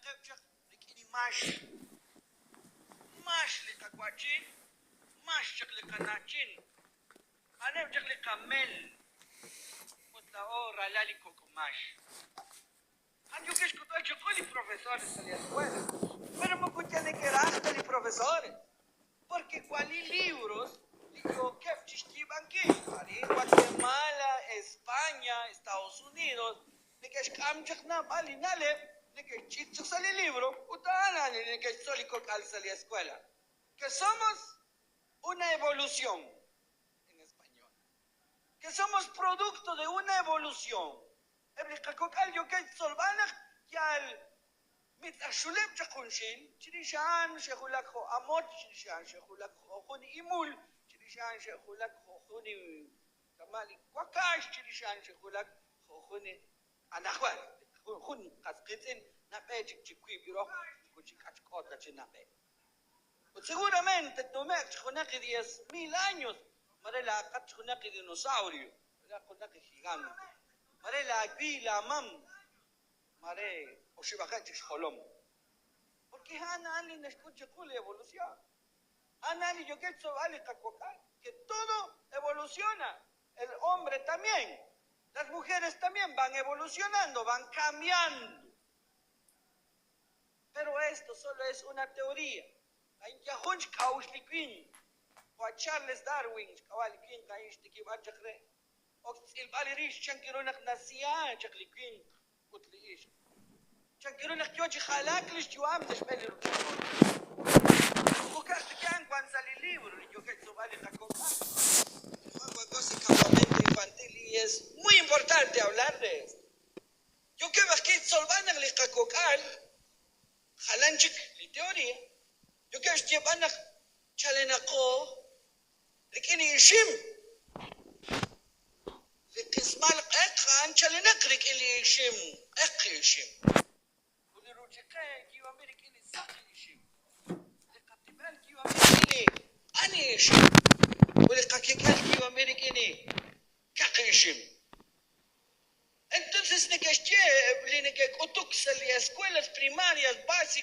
Chalenaqeb' chaq rik'in li max. Max li qawa'chin, max chaq li qana'chin. A'aneb' chaq li qamel ut laa'o ralal li kok' max. A'an yookeb' xk'utb'al chiqu li profesores sa' li escuela. Pero moko yal neke'raj ta li profesores, porque wan li libros li yookeb' chixyiib'ankil arin Guatemala, España, Estados Unidos, neke'xk'am chaq naab'al li na'leb' neke'xch'ik chaq sa' li libro ut a'an a'an li neke'xtzol li kok'al sa' li escuela. Que somos una evolución en español. Que somos producto de una evolución. Eb' li qakok'al yookeb' xtzolb'al naq yal mitz'axuleb' chaq junxil, chirix a'an xe'wulak jo' amoch, chirix a'an xe'wulak jo' jun imul, chirix a'an xe'wulak jo' jun kama' li wakax, chirix a'an xe'wulak jo' jun anajwan jun qas qiitz'in nab'e chik chi wiib' roq moko chi k'achk'o ta chi nab'e. Ut seguramente tnume'q chi junaq 10,000 años mare laaqat junaq dinosaurio, junaq gigante. Mare laawi laamam, mare oxib'aqeb' chik xjolom. Porque a'an a'an li naxk'ut chiqu li evolución. A'an a'an li yookeb' xtzolb'al li qakok'al, que todo evoluciona, el hombre también, las mujeres también van evolucionando, van cambiando. Pero esto solo es una teoría. A'in yal jun xk'a'uxl li winq. Jo' Charles Darwin xk'ab'a' li winq a'in xtikib'an chaq re. Ok xtz'ilb'al li rix chan ru naq nasiya chaq li winq ut li ixq. Chan ru naq yo chi jalaak li xyu'am sa' xb'een li ruuchich'och'. Moko ka'aj wan sa' li libro li yookeb' xtzolb'al li qakok'al. Juan cosa campamento infantil y es muy importante hablar de esto. Yookeb' ajwi' xtzolb'al naq li qakok'al jalan chik li teoría. Yookeb' xyeeb'al naq chalenaqo rik'in ixim. Li qismal q'eq a'an chalenaq rik'in li ixim, q'eq ixim. Ut li ruchiqe kiwami rik'in li saq ixim. Li qatib'al kiwami rik'in li q'an ixim. Ut li qakik'al kiwami rik'in li kaq ixim. Entonces neke'xye li neke'k'utuk sa' li escuelas primarias básicas.